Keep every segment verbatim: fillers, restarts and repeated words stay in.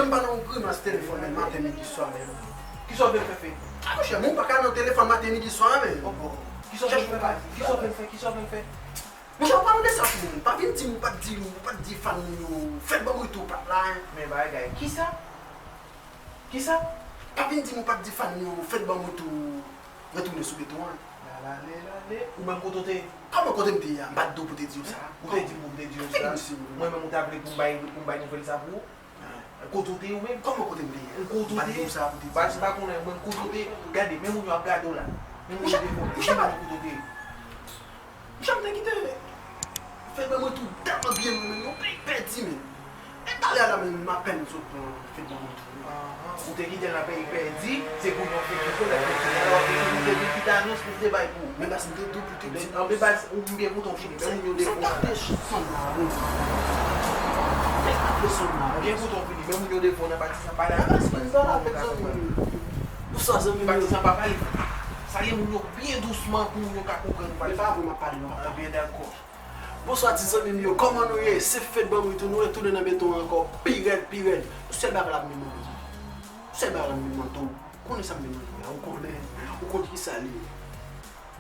M pa nan yon grimas telefòn, men maten, midi, swa, men. Kisa w vle m fè, fè? A, monchè, moun pa ka nan telefòn maten, midi, swa, men. Kisa w vle m fè, fè? Kisa w vle m fè? Kisa w vle m fè? Monchè, w pa mande sa pou moun. Pa vin di m ou pa t di, ou pa t di fan nou yo. Fèt Banm Retou pa t la, en. Men bagay, kisa? Kisa? Pa vin di m ou pa t di fan nou yo. Fèt Banm Retou retounen sou beton an. Lale, lale. Ou menm kote w te ye? Kòman kote m te ye a? M pa t di w pou te di w sa? Ou te di m pou m te di w sa? Mwen menm ou ta vle pou m bay, pou m bay nouvèl sa pou ou? Kote w te ye ou menm? Kòman kote m te ye? Ou kote w te ye? Baz m pa konnen mwen kote w te ye. Gade, men moun yo ap gade w la. Men moun yo te fè. Monchè, kote w te ye? Monchè, m te kite Fèt Banm Retou tèlman byen lwen, men yon peyi pèdi, men. E talè a la, men m apèn sot pran Fèt Banm Retou. Ou te kite l nan peyi pèdi, se kounye a w fè kite l, alò ke ou te vin kite anons pou te bay pou ou. Men baz m te di w pou te di. Anben baz, ou byen kontan w fini, men moun yo defo. Sa t ap de sonn la, bon. Sa t ap de sonn la. Byen kontan w fini, men moun yo defo nan pati sa pa la. Baz, m pa la avèk zanmi m. Bonswa, zanmi m. Pati sa pa pale. Salye moun yo byen dousman pou moun yo ka konprann ou pale. Men pa avè w m ap pale non, papa. Byen dakò. Bonswa ti zanmi m yo, kòman nou ye? Se Fèt Banm Retou, nou retounen nan beton an ankò, pi rèd, pi rèd. Yon sèl bagay la m vin mande. Yon sèl bagay la m vin mande w. Ou konnen sa m vin mande w la, ou konnen, ou konn kisa l ye.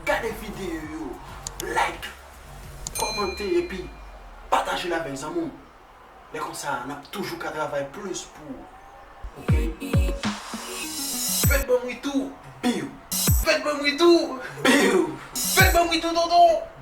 Gade videyo yo, like, kòmante epi pataje l avèk zanmi w. Lè konsa, n ap toujou ka travay plis pou ou. Oke? Fèt Banm Retou! Biw! Fèt Banm Retou! Biw! Fèt Banm Retou, tonton! Biw!